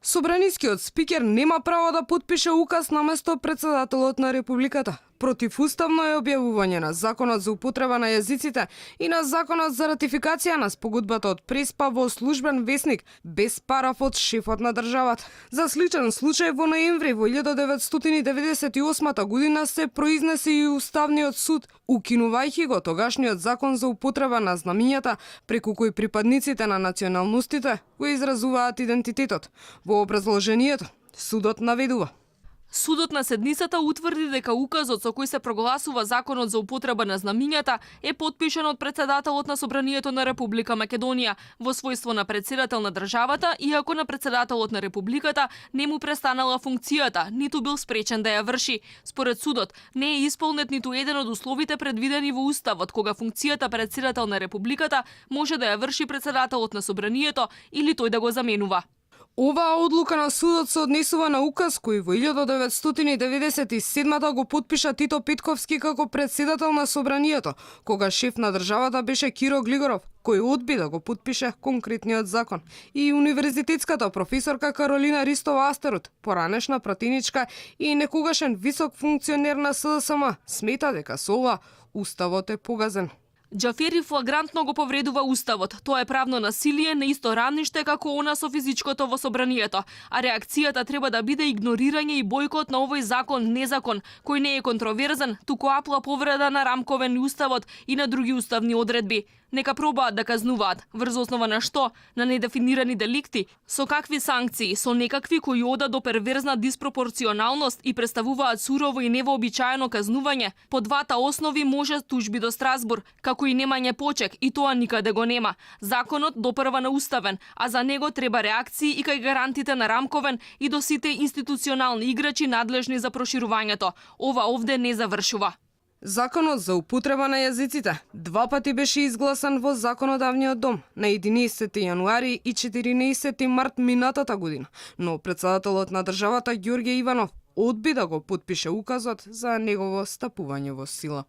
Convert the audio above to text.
Собранискиот спикер нема право да потпише указ наместо председателот на Републиката. Противуставно е објавување на Законот за употреба на јазиците и на Законот за ратификација на спогодбата од Преспа во службен весник без параф од шефот на државата. За сличен случај во ноември во 1998 година се произнесе и Уставниот суд, укинувајќи го тогашниот Закон за употреба на знамињата, преку кој припадниците на националностите го изразуваат идентитетот. Во образложението судот наведува: Судот на седницата утврди дека указот со кој се прогласува Законот за употреба на знамињата е потпишан од председателот на Собранието на Република Македонија во својство на председател на државата, иако на председателот на Републиката не му престанала функцијата, ниту бил спречен да ја врши. Според судот, не е исполнет ниту еден од условите предвидени во Уставот, кога функцијата председател на Републиката може да ја врши председателот на Собранието или тој да го заменува. Оваа одлука на судот се однесува на указ кој во 1997 го потпиша Тито Петковски како председател на Собранието, кога шеф на државата беше Киро Глигоров, кој одби да го потпише конкретниот закон. И универзитетската професорка Каролина Ристова Астерот, поранешна пратеничка и некогашен висок функционер на СДСМ, смета дека со ова уставот е погазен. Џафери флагрантно го повредува Уставот. Тоа е правно насилие на исто равниште како она со физичкото во Собранието, а реакцијата треба да биде игнорирање и бојкот на овој незакон, кој не е контроверзен, туку апла повреда на рамковен Уставот и на други уставни одредби. Нека пробаат да казнуваат, врз основа на што? На недефинирани деликти, со какви санкции, со некакви кои одат до перверзна диспропорционалност и представуваат сурово и невообичаено казнување. По двата основи може тужби до Страсбур, како и немање почек, и тоа никаде го нема. Законот допрва на уставен, а за него треба реакции и кај гарантите на рамковен и до сите институционални играчи надлежни за проширувањето. Ова овде не завршува. Законот за употреба на јазиците два пати беше изгласан во Законодавниот дом на 11 јануари и 14 март минатата година, но председателот на државата Ѓорѓе Иванов одби да го потпише указот за негово стапување во сила.